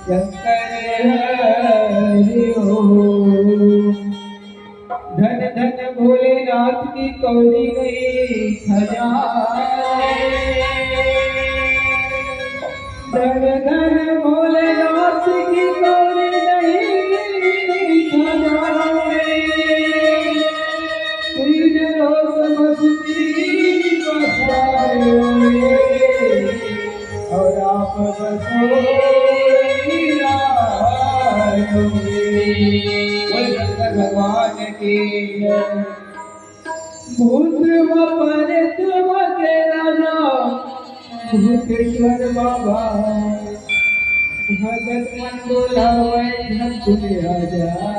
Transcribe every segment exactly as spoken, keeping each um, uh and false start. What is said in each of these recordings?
शंकर हरि ओम। धन धन भोलेनाथ की कौड़ी नहीं खजाए। धन धन भोलेनाथ की कौड़ी नहीं खजाए। तीन लोक मस्ती बसाए। और आप बसो लीला में। बोल शंकर भगवान की। भूत व प्रेत व के राजा भूतेश्वर बाबा, भगत मन बोलावे धन तुझे आजा।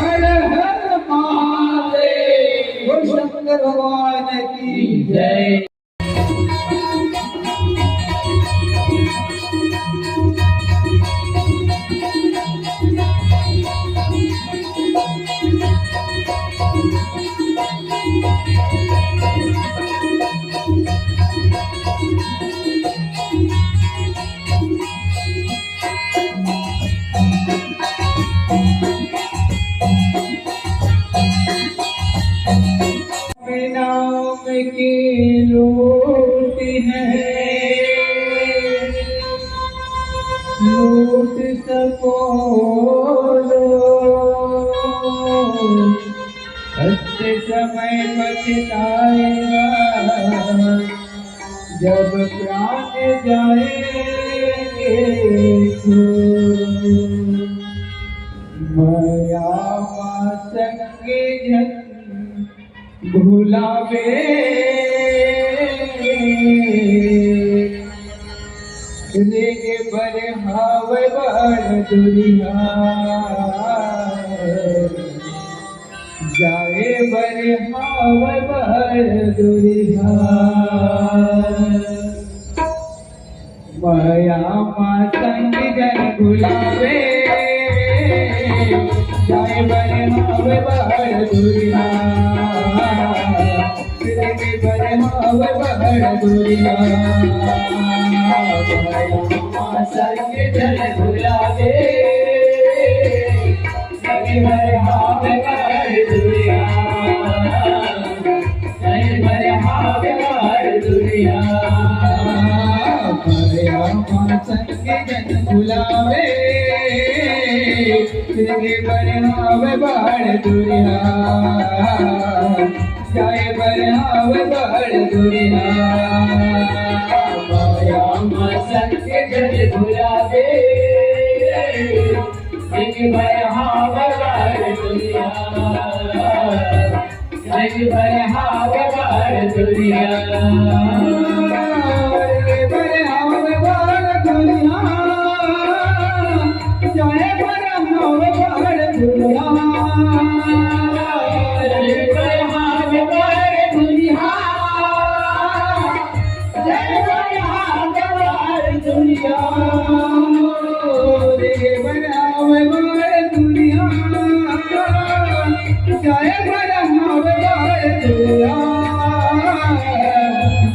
हर हर महादेव। बोल शंकर भगवान की जय। नाम की लूट है, लूट सको लो, अंत समय पछताएगा, जब प्राण जाएंगे तो। मया मा संग जन भुलावे, रेंगे बर हावय बड़ दुरिहा, जाए बर हावय बड़ दुरिहा। मया मा संग जन भुलावे, जाए बर हावय बड़ दुरिहा, जाए बर हावय बड़ दुरिहा। मया मा संग जन भुलावे, जाए बर हावय बड़ दुरिहा। जाए बर हावय बड़ दुरिहा। मया मा संग जन भुलावे, जाए बर हावय बड़ दुरिहा। जाए बर हावय बड़ दुरिहा। मया मा संग जन भुलावे, जाए बर हावय बड़ दुरिहा। जाए बर हावय बड़ दुरिहा। जाए बर हावय बड़ दुरिहा। जाए बर हावय बड़ दुरिहा। जाए बर हावय बड़ दुरिहा। जाए बर हावय बड़ दुरिहा। जाए बर हावय बड़ दुरिहा।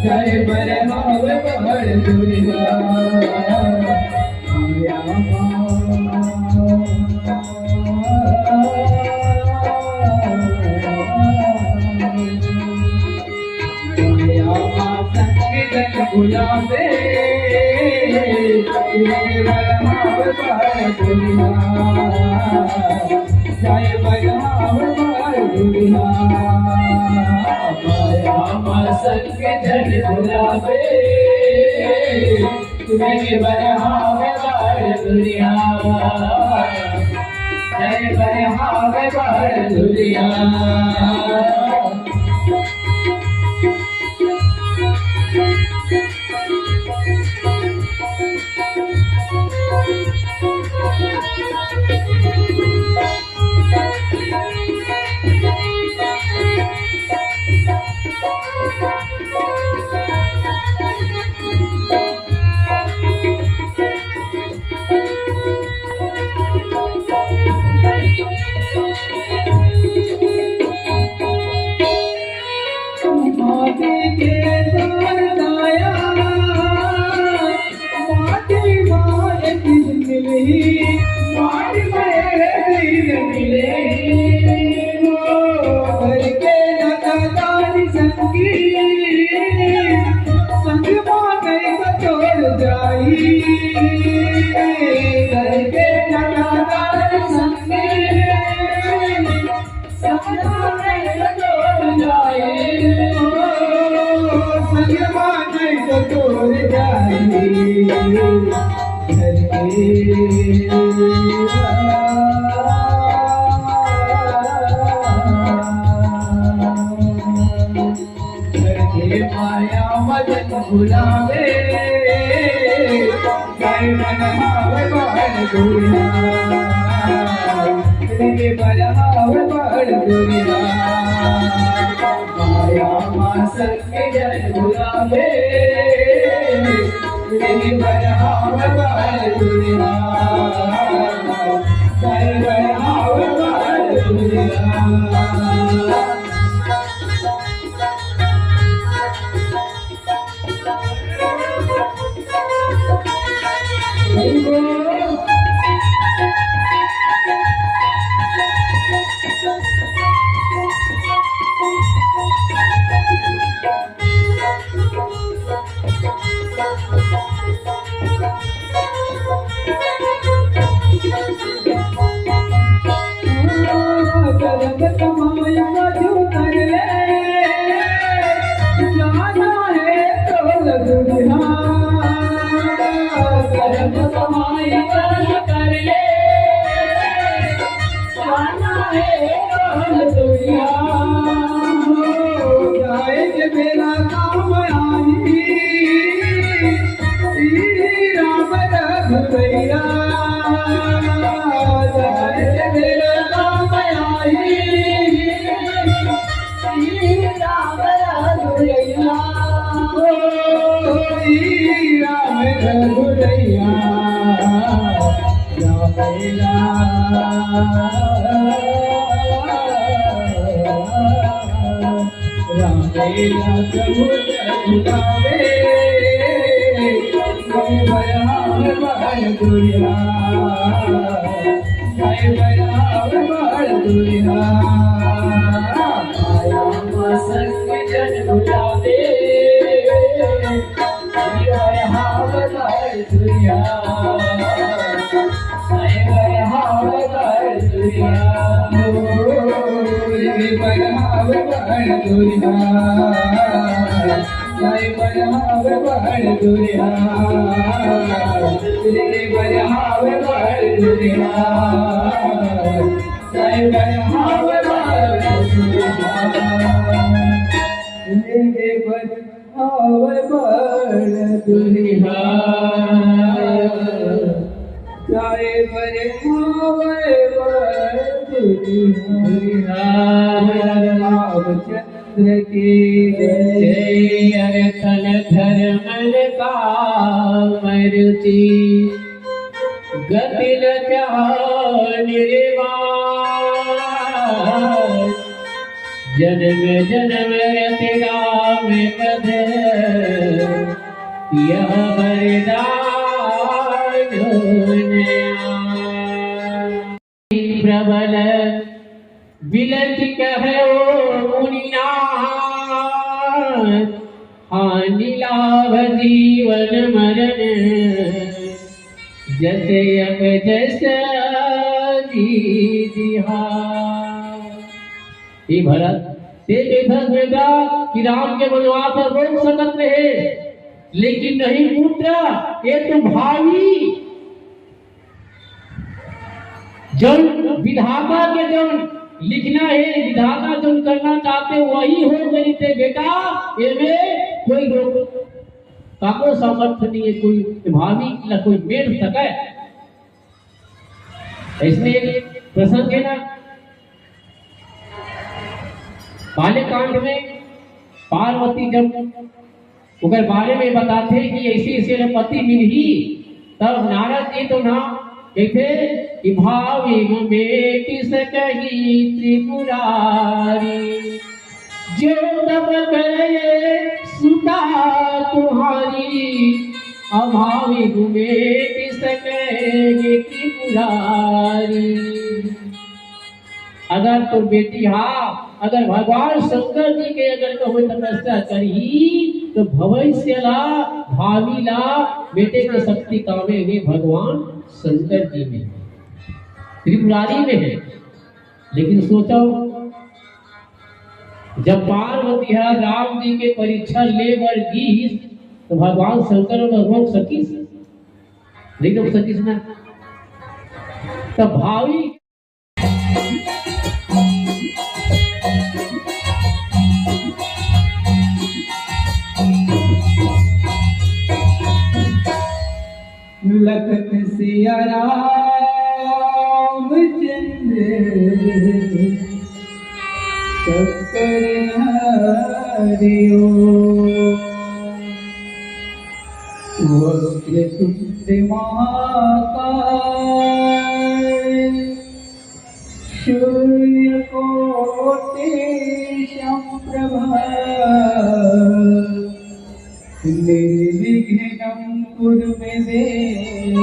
जाए बर हावय बड़ दुरिहा। जाए बर हावय बड़ दुरिहा। मया मा संग जन भुलावे, जाए बर हावय बड़ दुरिहा। जाए बर हावय बड़ दुरिहा। मया मा संग जन भुलावे, जाए बर हावय बड़ दुरिहा। जाए बर हावय बड़ दुरिहा। के तोर दया, माटी मा एक दिन मिलही, माटी मा एक दिन मिलही। ओ, करके नाता दारी संगी, संग मा नहीं तो तोर जाई, करके नाता दारी संगी। माया मदन बुलावे, जय मन हावे बड़ दुनिया, रे बड़ हावे बड़ दुनिया। माया मा संग जन बुलावे, रे बड़ हावे बड़ दुनिया, जय बड़ हावे बड़ दुनिया। हे भरत, तें कहिथस बेटा कि राम के बनवास रोक सकत रहे, लेकिन नहीं पुत्र, ये तो भावी जौन विधाता के जौन लिखना हे, विधाता जौन करना चाहथे, वही हो कहिथे बेटा, एमे कोई रोक, काको सामर्थ नहीं हे, कोई भावी ला कोई मेड़ सके। अइसने एक प्रसंग हे ना, बाल्यकांड में पार्वती जब ओकर बारे में बताथे कि अइसे अइसे ले पति मिलही, तब नारद जी तो ना कहिथे कि भावी में किस कही त्रिपुरारी, जो तप करे अभावी गुमेट सके त्रिपुरारी। अगर तोर बेटी हा, अगर भगवान शंकर जी के अगर कहूँ तपस्या करही, तो भविष्य ला, भावी ला, बेटे के शक्ति कामे हे भगवान शंकर जी में, त्रिपुरारी में है। लेकिन सोचो, जब पार्वती ह राम जी के परीक्षा ले बर गीस, तो भगवान शंकर ओला रोक सकिस? नहीं रोक सकिस ना। तब भावी लखन सिया रामचंद्र शंकर हरिओ। वक्रतुंड महाकाय सूर्यकोटि संप्रभा। निर्विघ्नं कुरु मे देव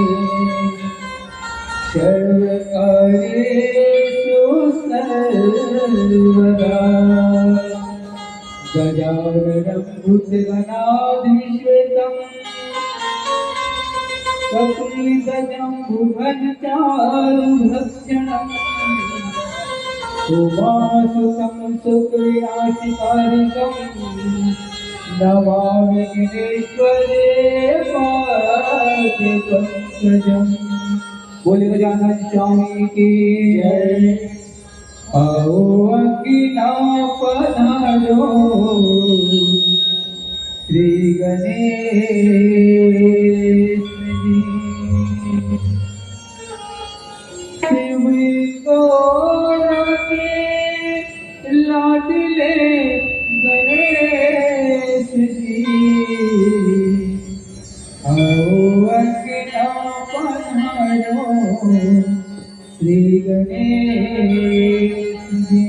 सर्वकार्येषु सर्वदा। गजाननं भूतगणाधिश्वेतं कपितजम्बूफलचारुभक्षणम्। उमासुतं सुखविनाशकारिकं नमामि विघ्नेश्वरे पादपङ्कजम्। बोले गजानन स्वामी की जय। आओ अंगना पधारो श्री गणेश जी। शिव गौरा के लाडले गणेश जी। आओ अंगना पधारो श्री गणेश जी।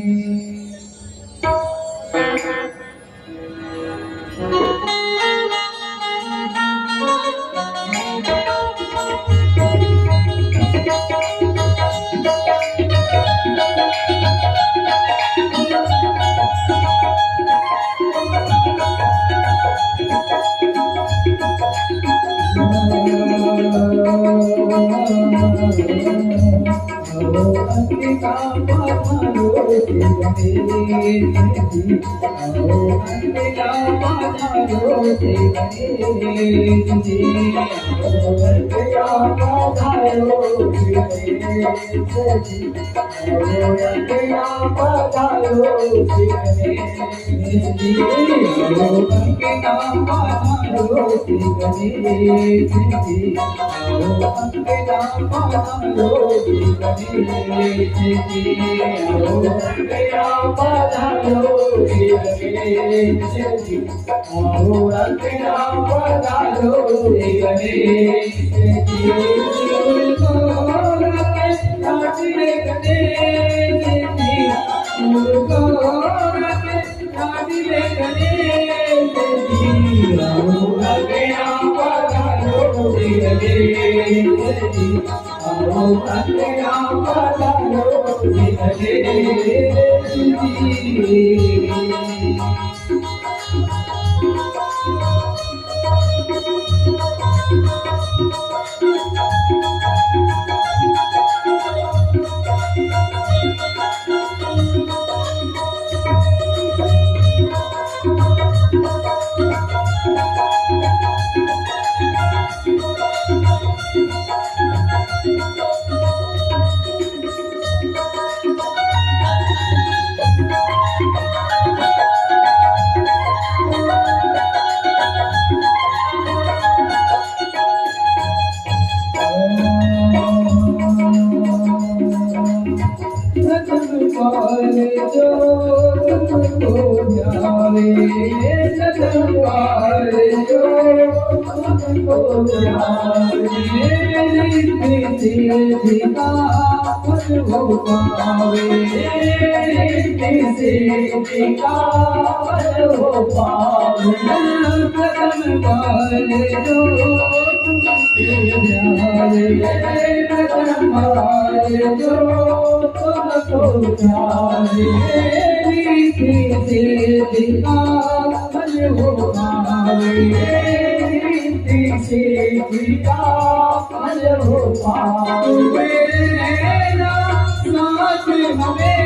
साथ हमें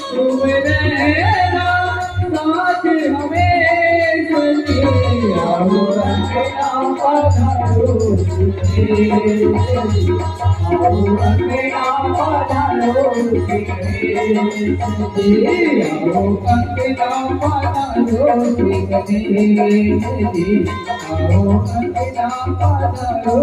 तुम रहना, साथ हमें कभी आओ अंगना पधारो, आओ अंगना पधारो, आओ अंगना पधारो, आओ अंगना पधारो।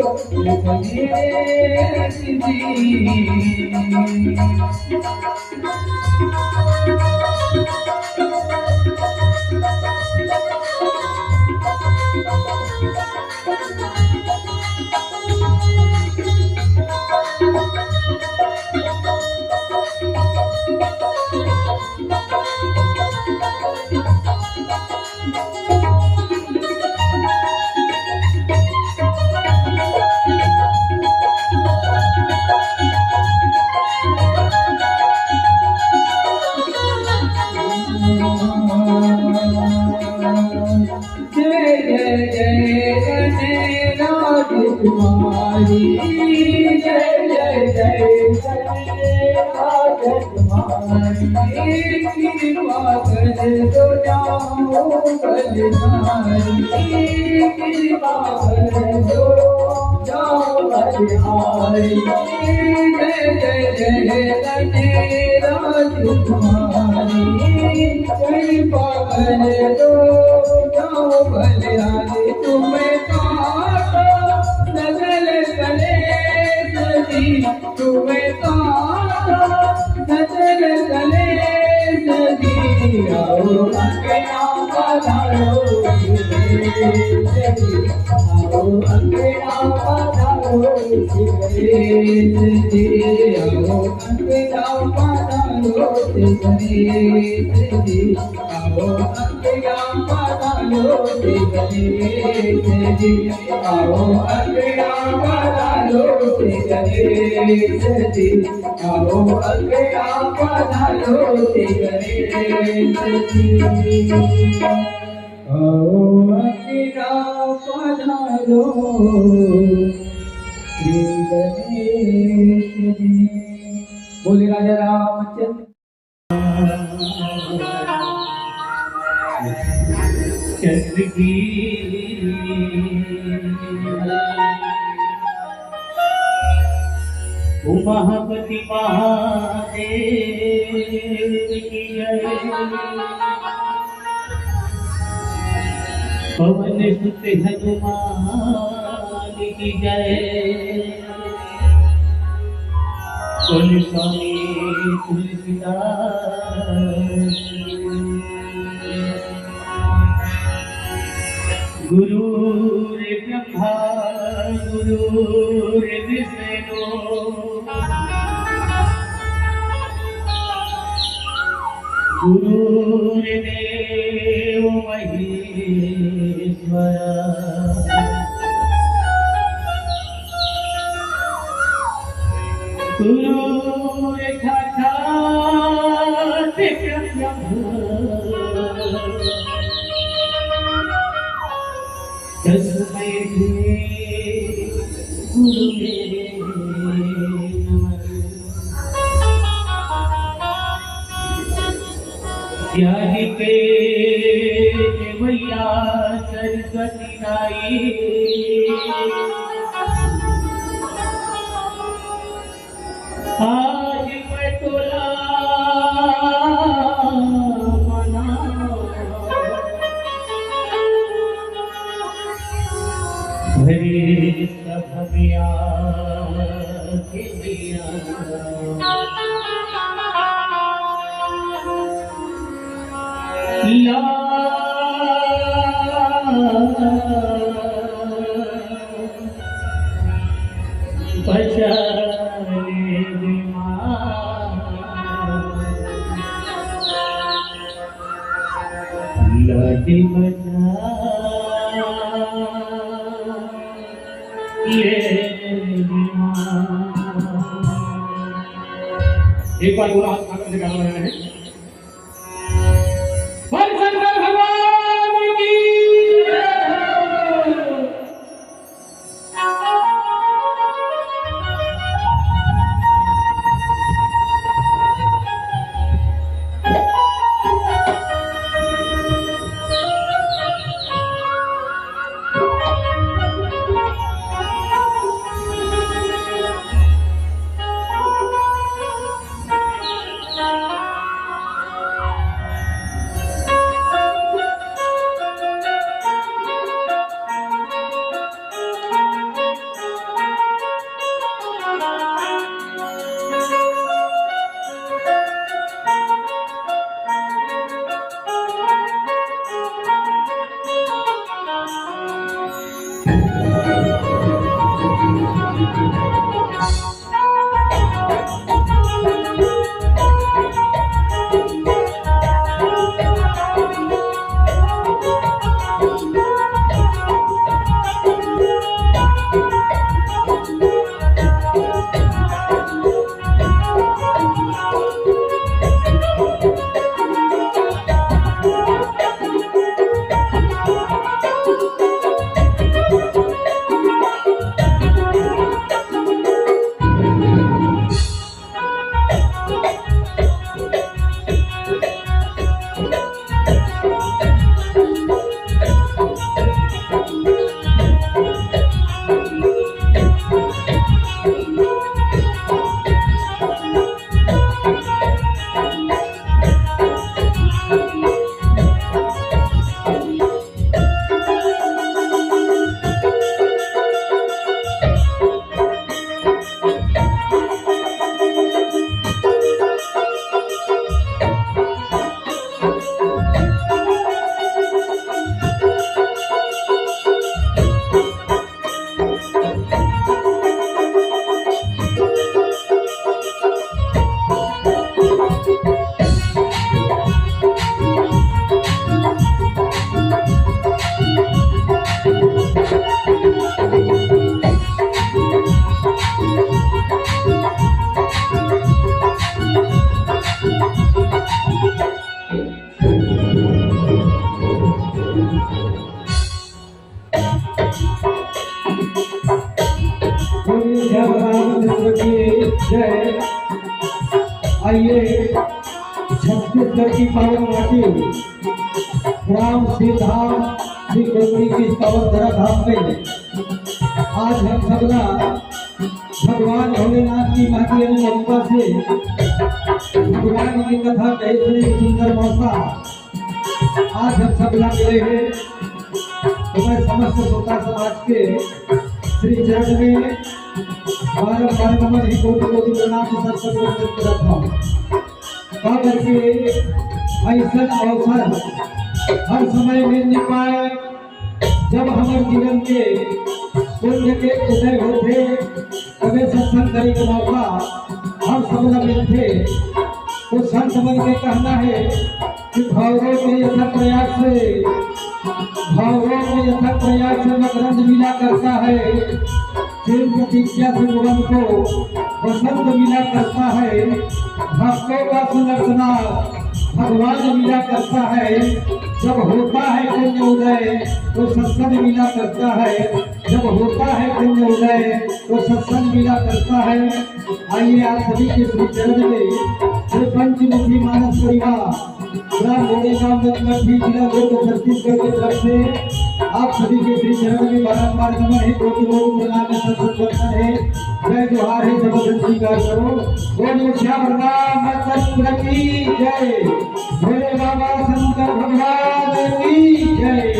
जय जय जय जय राजकुमारी, जय जय जय जय राजकुमारी, कृपा कर दो जाओ बलिहारी, कृपा कर दो जाओ बलिहारी। जय जय जय जय राजकुमारी, कृपा कर दो जाओ बलिहारी। तुम्हें पाकर सकल कलेश भी, तुम्हें पाकर सकल कलेश भी, आओ अंगना पधारो, आओ अंगना पधारो, आओ अंगना पधारो, आओ अंगना पधारो, आओ अंगना पधारो, आओ अंगना पधारो, आओ अंगना पधारो, श्री गणेश जी। बोले राजा रामचंद्र। चंद्र की उमापति महादेव की जय। पवन सुत हनुमान की जय। बोल स्वामी तुलसीदास। गुरुर्ब्रह्मा गुरुर्विष्णु गुरुर्देव महेश्वरा। गुरुर्साक्षात् परब्रह्म तस्मै श्री गुरुवे नमः। त्यागी के देवैया सरस्वती दाई। आज मैं तोला मना भरे सभ में आके दिया। ला बचाने विमान, लाज बचा। एक बार दोनों हाथ उठा करके गाना बजाना है। बोल शंकर भगवान की जय। बोलिए जय रामचंद्र की जय। आइए, छत्तीसगढ़ की पावन माटी, ग्राम सिद्धाम श्री कोटरी की पावन धरा धाम में आज हम सबला भगवान भोलेनाथ की महती अनुकंपा से भगवान की कथा कहे श्री सुंदर मौसा आज हम सब यहाँ मिले हैं, तो मैं समस्त श्रोता समाज के श्री चरण में बारंबार नमन ही कोटि कोटि प्रणाम सत सत वंदन करत हूँ। का करके ऐसा अवसर हर समय मिल नहीं पाए, जब हमर जीवन के पुण्य के उदय होथे, तबे सत्संग करे के मौका हम सब ला मिलथे। तो संत मन के कहना है कि भवरोग में यथाप्रयास से, भवरोग में यथाप्रयास से मकरंद मिला करता है, फिर प्रतीक्षा से भुवन को वसंत मिला करता है, भक्तों का सुलक्षणा भगवान मिला करता है। जब होता है पुण्य उदय तो सत्संग मिला करता है, जब होता है पुण्य उदय तो सत्संग मिला करता है। आइए, आप सभी के श्री चरण में श्री पंचमुखी मानस परिवार, ग्राम गोरेगांव, नटखटी, जिला दुर्ग, छत्तीसगढ़ की तरफ से आप सभी के श्री चरण में बारंबार नमन है, कोटि कोटि प्रणाम है, सत सत वंदन है, जय जोहार है, जबरदस्त स्वीकार करो। बोलो श्याम रामचंद्र की जय, भोले बाबा शंकर भगवान की जय।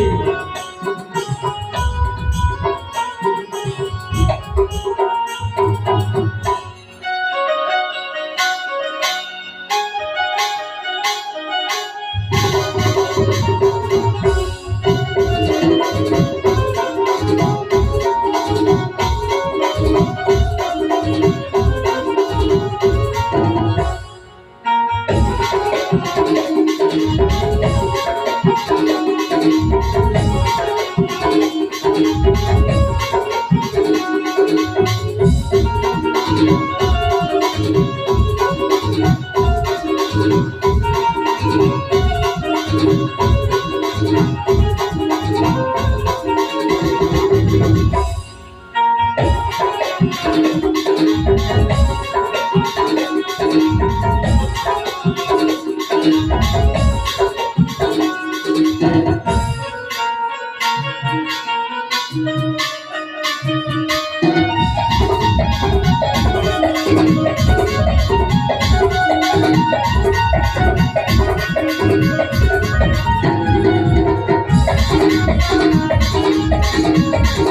बोल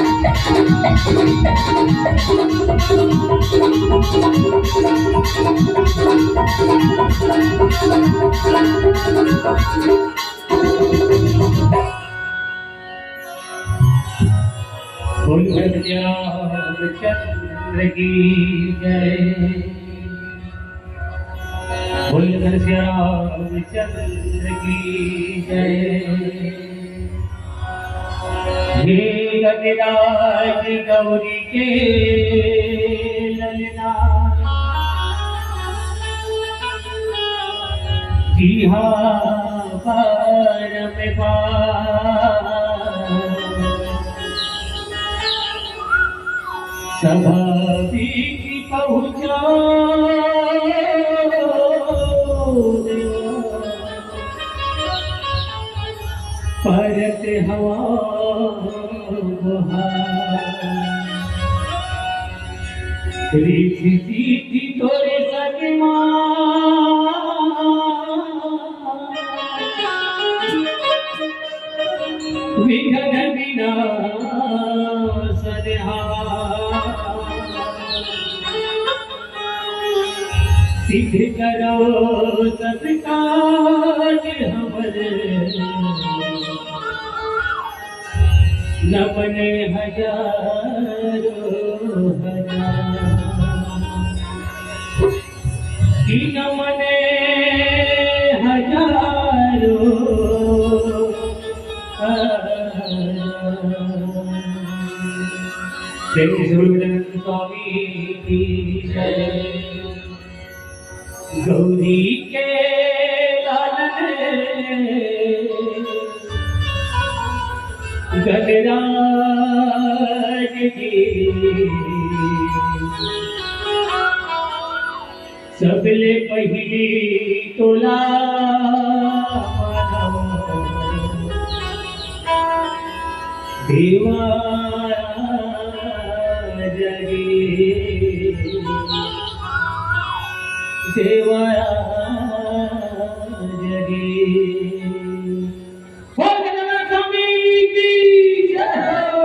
भैया रामचंद्र की जय। बोल सिया रामचंद्र की जय। हे गजराज गौरी के ललना, जिहा बार में बार। सभा बीच पहुँचा परत हवा बहार। रीत सीत तोरे संग मा विघ्न विनाशन हार। सिद्ध करो सब काज हमर, नमन हजारों हजार। कि नमन हजारों। प्रेम से बोलो गजानन स्वामी की जय। गौरी के लालन गजराज जी। सबले पहिली तोला मानव देवा जगी, देवा जगी। बोल गजानन स्वामी की जय हो।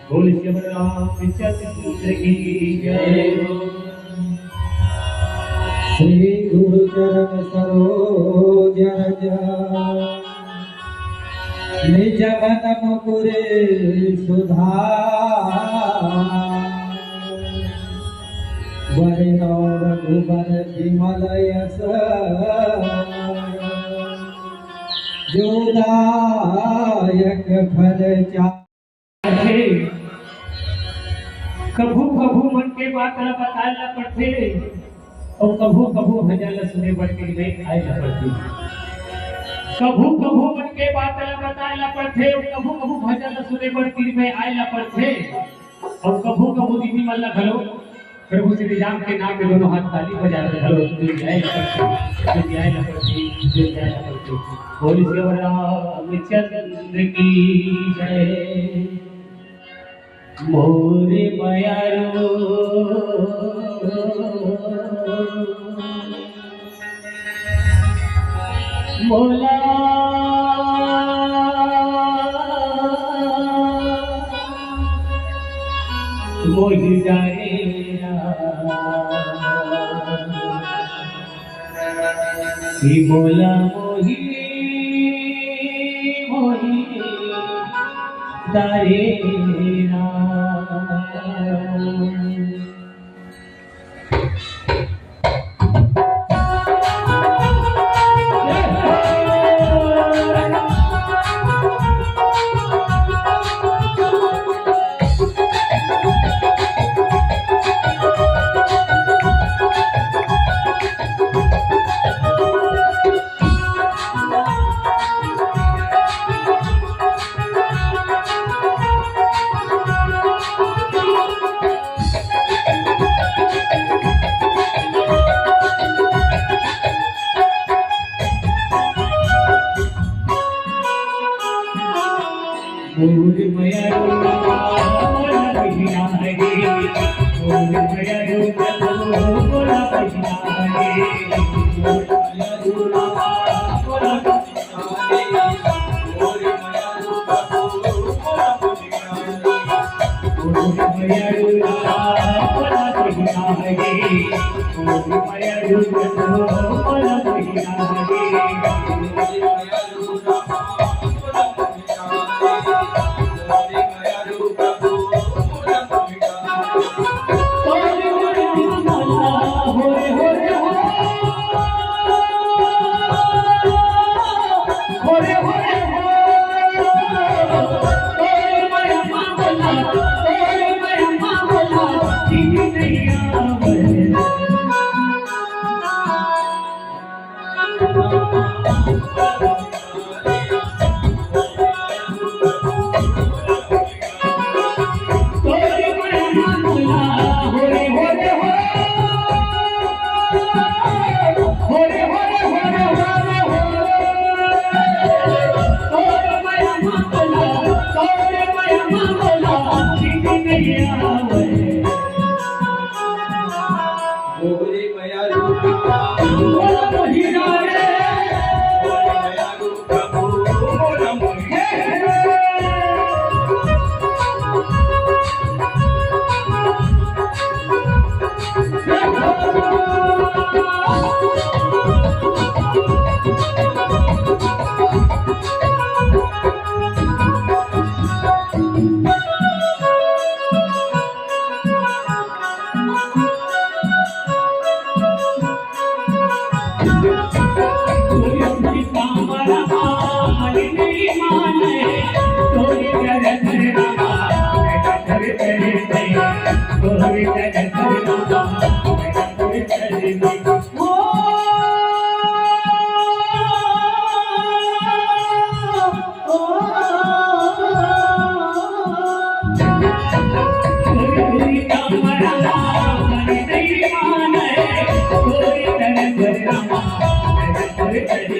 बोल शिवराम चंद्र की जय। श्री गुरु चरण सरोज रज, निज मन मुकुर सुधार। वरनौ रघुबर विमल यश, जो दायक फल चारि। कभू कभू मन के बात ला बताए ला पड़थे, अउ कभू कभू भजन ला सुने बर तीर में आए ला पड़थे। कभू कभू मन के बात ला बताए ला पड़थे, अउ कभू कभू भजन ला सुने बर तीर में आए ला पड़थे। अउ कभू कभू दीदी मन ला घलो प्रभु श्री राम के नाम में दोनों हाथ ताली बजा के घलो जय जय लपट, जय जय लपट, जय जय लपट। बोल शिवराम चंद्र की जय। मोरे मयारो मोला मोहि डारेरा, कि मोला मोहि, मोहि डारेरा।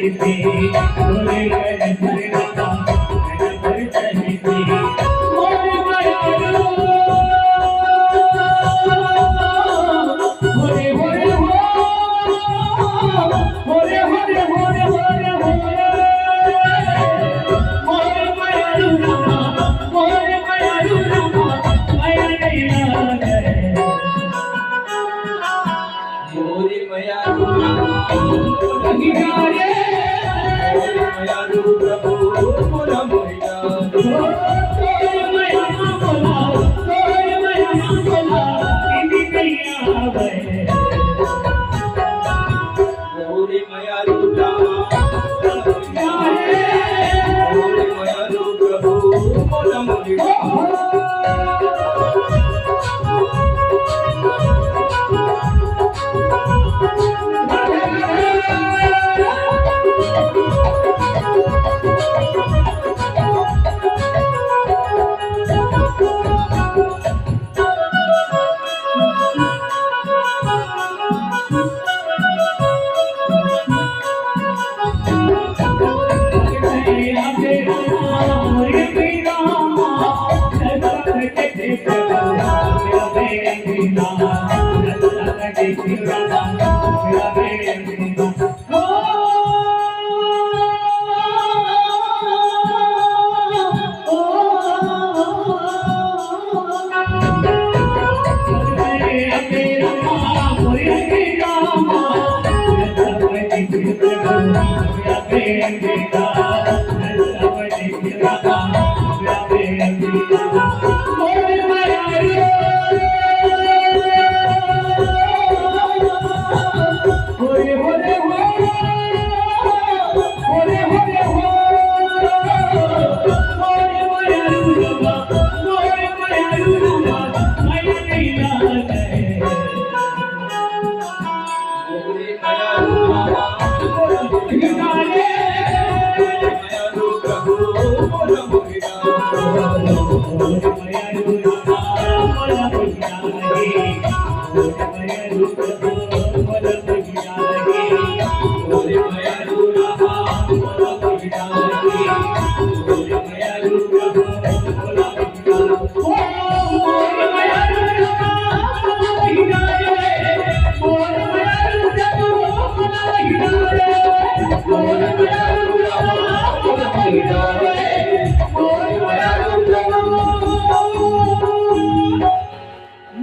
मोरे मया रो, मोरे मया रो, मोरे मया रो, प्रभु, मोरे मया रो। मोरे मया रो, मोरे मया रो, प्रभु, मोरे मया रो।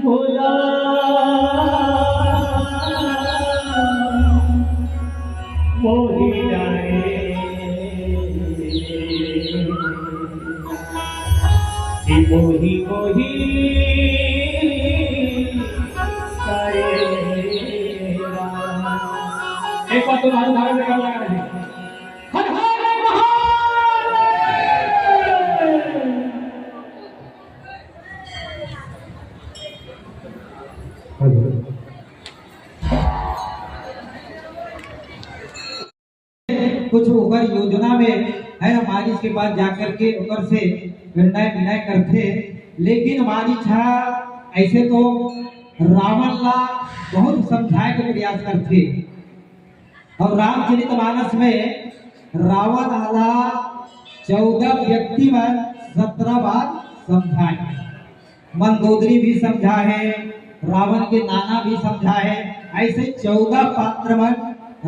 भोला मोहि जाए, कि मोहि मोहि करे। एक बार तुम्हारे उदाहरण में कर लगा रहे। हर हर महादेव। कुछ ओकर योजना में है ना, मारीच के पास जाकर के ओकर से निर्णय विनय करथे। लेकिन मारीच ह ऐसे तो रावण ला बहुत समझाए के प्रयास करथे, और रामचरितमानस में रावण ला चौदह व्यक्ति मन सत्रह बार समझाए। मंदोदरी भी समझा है, रावण के नाना भी समझा है, ऐसे चौदह पात्र मन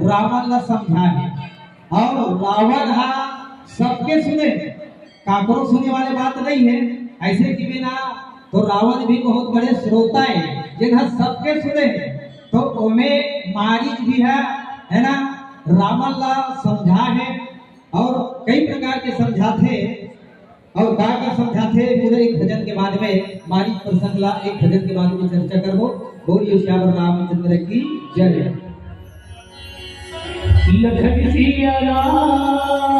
रावण ला समझा है। और रावण हा सबके सुने, काकरो सुने वाले बात नहीं है। ऐसे कि बिना तो रावण भी बहुत बड़े श्रोता है, जिन हा सबके सुने है। तो ओमे मारीच भी है, है ना, रावण ला समझा है और कई प्रकार के समझाथे। और का का समझाथे, पूरे एक भजन के बाद में, मारीच प्रसंग ला एक भजन के बाद में चर्चा करबो। बोलिए सियावर रामचंद्र की जय। लखन सिया रामचंद्र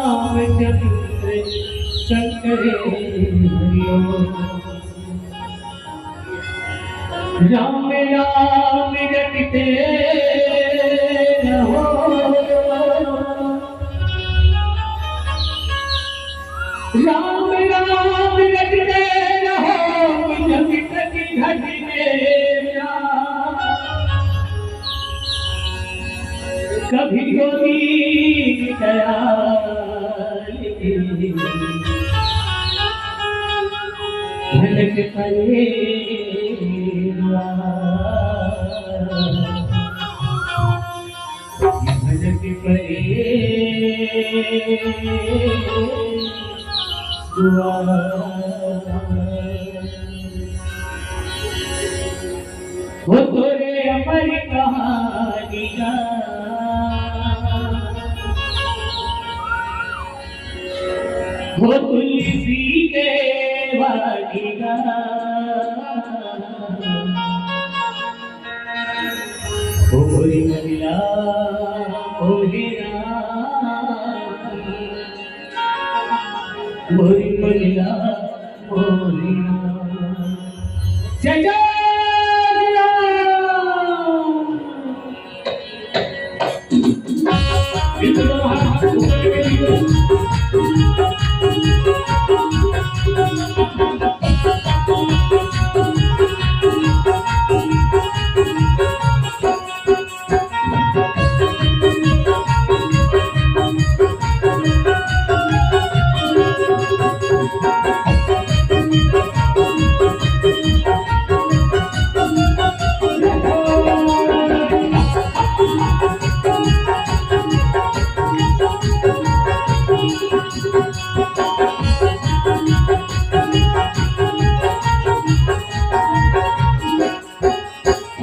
शंकर हरिओ। राम राम रटते रहो। राम राम रटते रहो, जब तक घट में प्यार। कभी होगी झलक परे दुआ, झलक परे दुआ। वो तोरे अमर कहानी का, वो तुलसी के वाणी का, वो मोरी मंगला, ओ हे राम, मोरी मंगला। जय जय राम।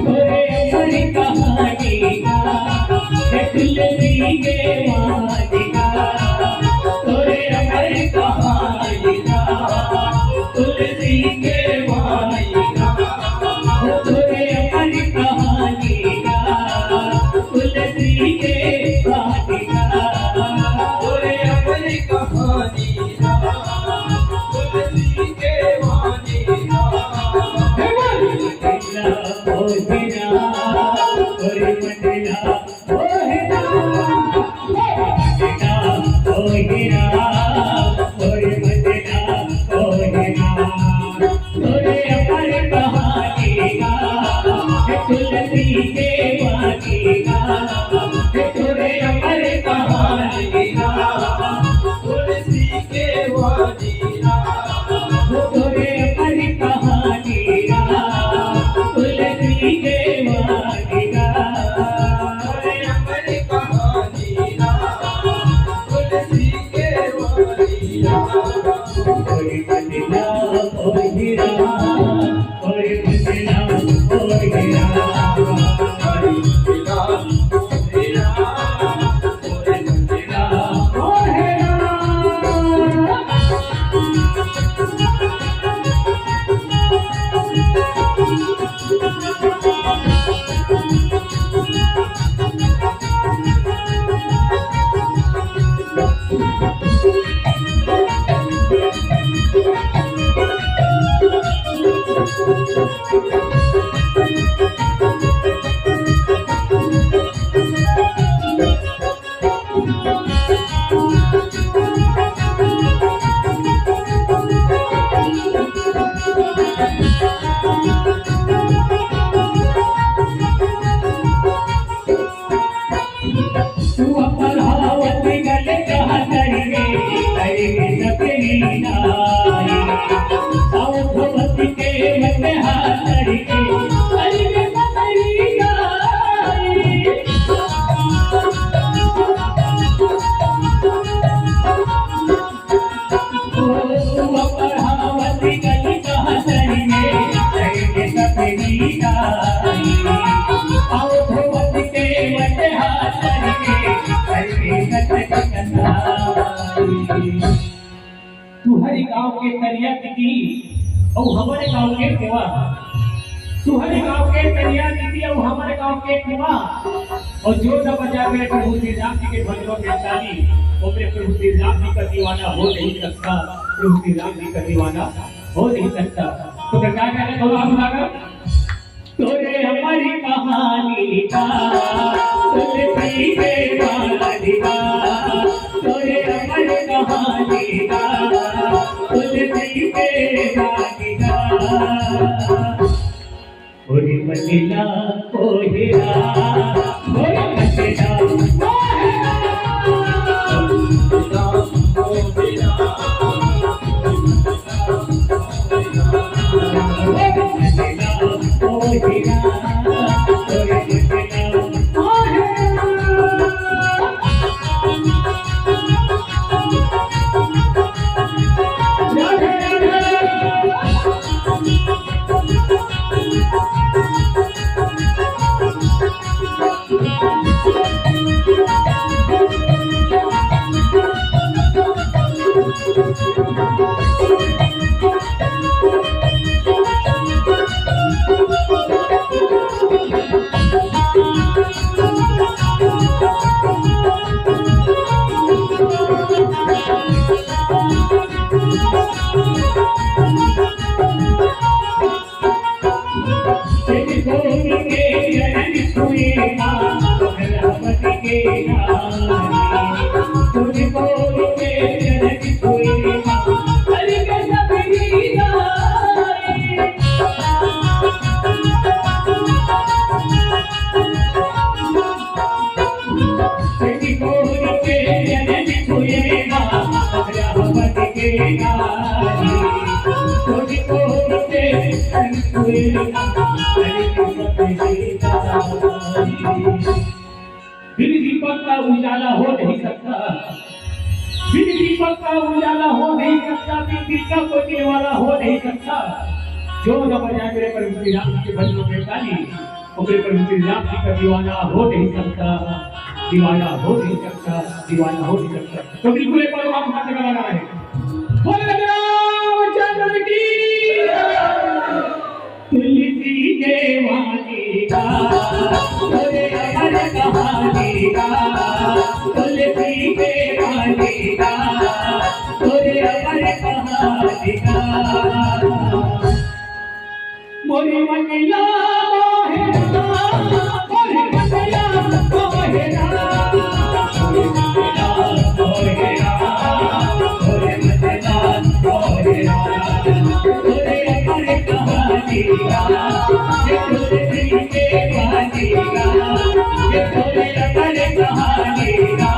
तोरे अमर कहानी का, हे तुलसी के वाणी का। तोरे अमर कहानी का, तुलसी के वाणी का। तोरे अमर कहानी का, तुलसी के वाणी का। तोरे अमर कहानी का, तुलसी के वाणी का। हे बोल। तुहरे गांव के तरिया दीदी अउ हमरे गांव के कुआं, तुहरे गांव के तरिया दीदी अउ हमरे गांव के कुआं। अउ जोर न बजा मेरे प्रभु श्री राम जी के भजनों में ताली, वो मेरे प्रभु श्री राम जी का दीवाना हो नहीं सकता, प्रभु श्री राम जी का दीवाना हो नहीं सकता। तो प्रकार का थोड़ा हम गाना। तोरे अमर कहानी का, तुलसी के वाणी का। तोरे अमर कहानी का, तुलसी के वाणी का। ओरे मचला कोहिरा, ओरे मचला कोहिरा। बिन दीपक का उजाला हो नहीं सकता, बिन दीपक का उजाला हो नहीं सकता, बिन दीपक को दिलवाला हो नहीं सकता। जो न बजाए मेरे प्रभु श्री राम के भजनों में ताली, वो मेरे प्रभु श्री राम जी का दीवाना हो नहीं सकता, दीवाना हो नहीं सकता, दीवाना हो नहीं सकता। तो बिल्कुल एक बार आप हाथ लगाना है। बोले रामचंद्र की। तुलसी के वाणी का, बोले अमर कहानी का, तुलसी के वाणी का, बोले अमर कहानी का। मोरी मंगला मोहे राम, मोरी मंगला मोहे राम, मोरी मंगला मोहे राम, मोरी मंगला मोहे राम, मोरे अमर कहानी का, ये तुलसी के पानी का, ये मोरे अमर कहानी का,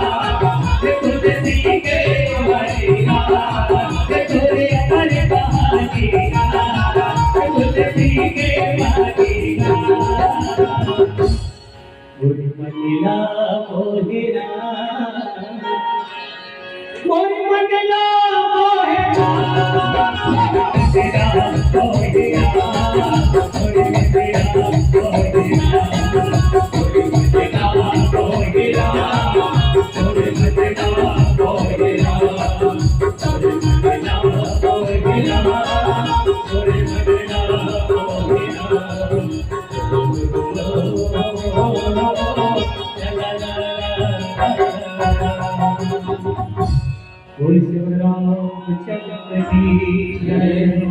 ये तुलसी के पानी का, ये मोरे अमर कहानी का, ये तुलसी के पानी का। मोर मंगला मोहे राम, मोर मंगला मोहे राम, मोर मंगला मोहे राम, मोर मंगला मोहे राम, मोर मंगला मोहे राम, मोर मंगला मोहे राम, मोर मंगला मोहे राम, मोर मंगला मोहे राम। बोल श्री रामचंद्र की जय।